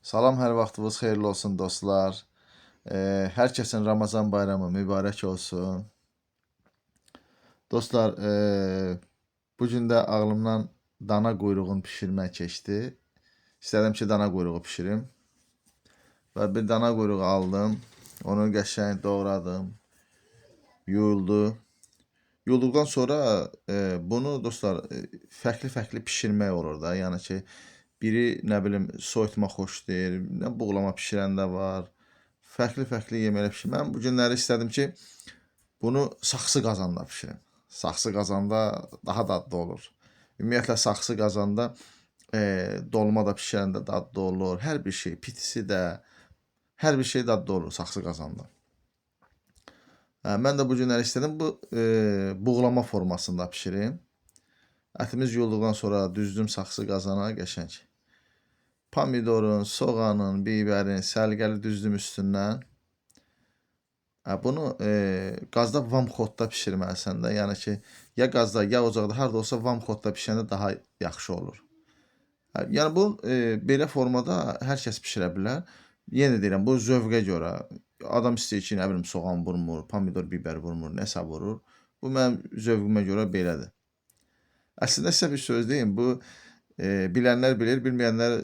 Salam, hər vaxtınız xeyirli olsun dostlar. Hər kəsin Ramazan bayramı mübarək olsun. Dostlar, bu gün də ağlımdan dana quyruğunu pişirmək keçdi. İstədim ki, dana quyruğu pişirim. Və bir dana quyruğu aldım. Onu qəşəng doğradım. Yuyuldu. Yuyulduqdan sonra bunu dostlar fərqli-fərqli pişirmək olur da. Yəni ki, biri nə bilim soyutma xoşlayır, nə buğlama pişirən də var. Fərqli-fərqli yeməklər pişirir. Mən bu günləri istədim ki, bunu saxsı qazanda pişirim. Saxsı qazanda daha dadlı olur. Ümumiyyətlə saxsı qazanda dolma da pişirəndə dadlı olur. Hər bir şey, pitisi də, hər bir şey dadlı olur saxsı qazanda. Mən də bu günləri istədim bu buğlama formasında pişirim. Ətimiz yuyulduqdan sonra düzdüm saxsı qazana qəşəng. Pomidorun, soğanın, bibərin, səliqəli düzdüm üstündən. Bunu qazda vamxodda pişirməlisən də. Yəni ki, ya qazda, ya ocaqda, harada olsa vamxodda pişəndə daha yaxşı olur. Yəni bu belə formada hər kəs pişirə bilər. Yenə deyirəm, bu zövqə görə. Adam istəyir ki, nə bilim soğan vurmur, pomidor, bibər vurmur, nəsə vurur. Bu mənim zövqümə görə belədir. Əslində sizə bir söz deyim, bu bilənlər bilir, bilməyənlər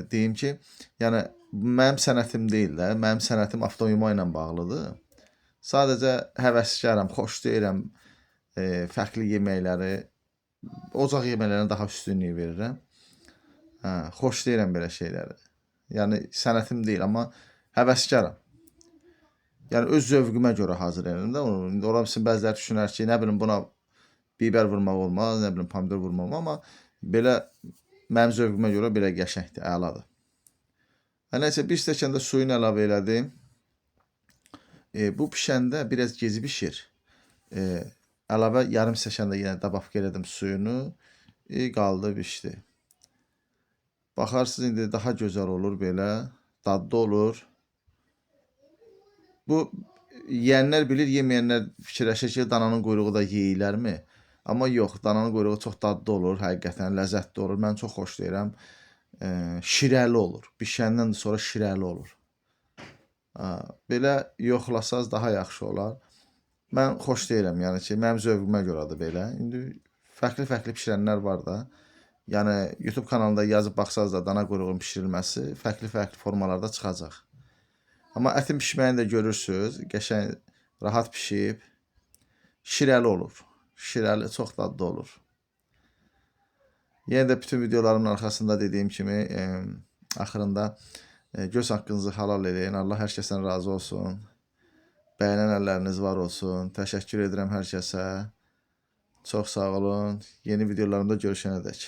deyim ki, yəni mənim sənətim deyil də, mənim sənətim avtoyuma ilə bağlıdır. Sadəcə həvəskaram, xoşlayıram fərqli yeməkləri, ocaq yeməklərinə daha üstünlük verirəm. Hə, xoşlayıram belə şeyləri. Yəni sənətim deyil, amma həvəskaram. Yəni öz zövqümə görə hazırlayıram da onu. İndi ola bilsin bəziləri düşünər ki, nə bilim buna biber vurmaq olmaz, nə bilim pomidor vurmaq olmaz, amma belə mənim zövqümə görə belə qəşəngdir, əladır. Nəysə, bir stəkan da suyunu əlavə elədim. Bu pişəndə biraz gec bişir. Əlavə yarım stəkan da yenə dabavka elədim suyunu. Qaldı, bişdi. Baxarsınız indi daha gözəl olur belə, dadlı olur. Bu yeyənlər bilir, yeməyənlər fikirləşir ki, dananın quyruğu da yeyirlərmi? Amma yox, dananın quyruğu çox dadlı olur, həqiqətən ləzzətli olur. Mən çox xoşlayıram. Şirəli olur. Bişəndən sonra şirəli olur. Belə yoxlasaz daha yaxşı olar. Mən xoşlayıram, yəni ki, mənim zövqümə görədir belə. İndi fərqli-fərqli pişirənlər var da. Yəni YouTube kanalında yazıb baxsaz da dana quyruğunun pişirilməsi fərqli-fərqli formalarda çıxacaq. Amma ətin pişməyini də görürsünüz, qəşəng rahat pişib, şirəli olur. Şirəli, çox dadlı olur. Yenə də bütün videolarımın arxasında dediyim kimi, axırında göz haqqınızı halal eləyin. Allah hər kəsdən razı olsun. Bəyənən əlləriniz var olsun. Təşəkkür edirəm hər kəsə. Çox sağ olun. Yeni videolarımda görüşənə dək.